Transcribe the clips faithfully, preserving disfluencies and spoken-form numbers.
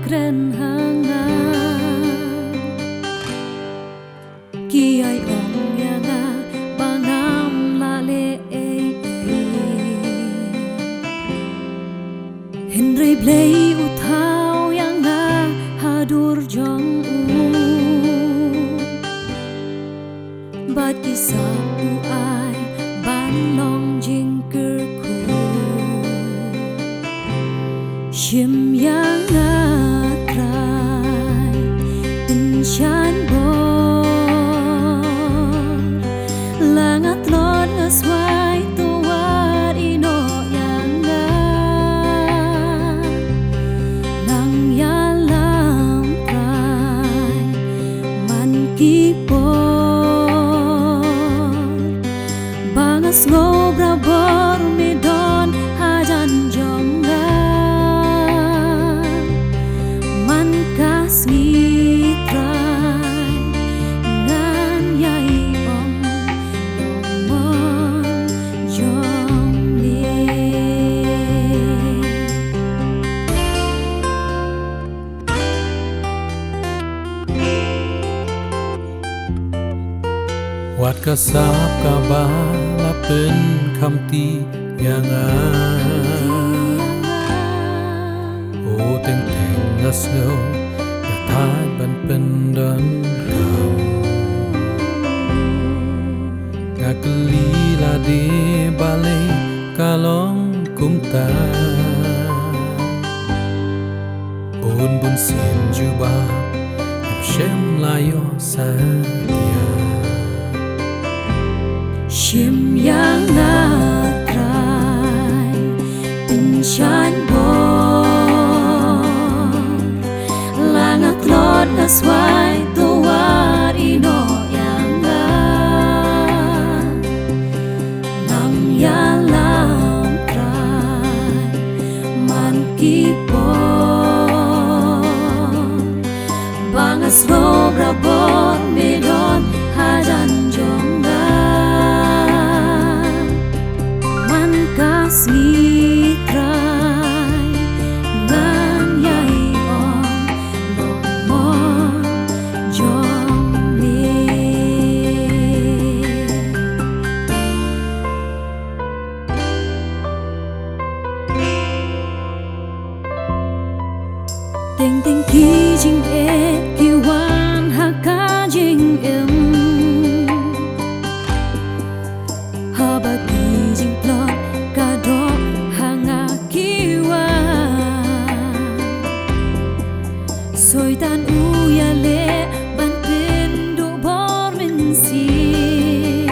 kren ha nga. Ki ai ong ïa nga ba ngam lah leh ei ei. Hynrei Blei u thaw ïa nga ha dur jong u. Bad ki sap u ai ban long jingkyrkhu. Shim ïa nga Trai, pynshait bor. La nga tlot nga swai, to wat ïehnoh ïa nga. Nang ïalam Trai man ki por. Ba nga sngew barabor me don hajan jong nga. Man ka sngi Trai ngan ïai ong, Longmon jong me. Wat ka sap kaba la pynkhamti ïa nga. O teng teng nga sngew nga thait ban pyndonkam. Nga kylli lade balei ka long kumta. Bun bun sien jubab, ngam shym la ïoh satia. Shim ïa nga Trai, pynshait bor. La nga tlot nga swai, to wat ïehnoh ïa nga. Nang ïalam Trai man ki por. Ba nga sngew barabor me don hajan jong nga. Man ka sngi Trai ngan ïai ong, Longmon jong me. Teng teng ki jingeh ki wan ha ka jingim. Haba ki jingtlot ka dok ha nga ki wan. Soitan u ïaleh ban pynduh bor mynsiem.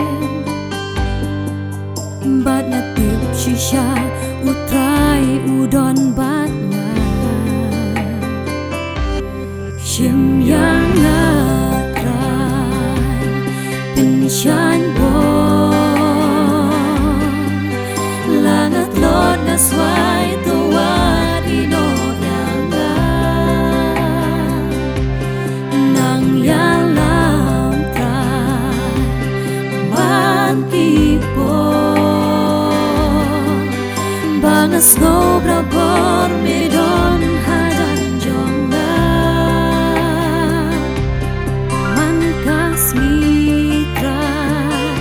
Bad nga tip shisha U Trai u don bad nga. Shim ïa nga Trai, pynshait bor. La nga tlot nga swai, to wat ïehnoh ïa nga. Nang ïalam Trai man ki por. Ba nga sngew barabor me don hajan jong nga. Man ka sngi Trai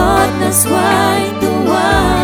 Lord, na swai tuwa.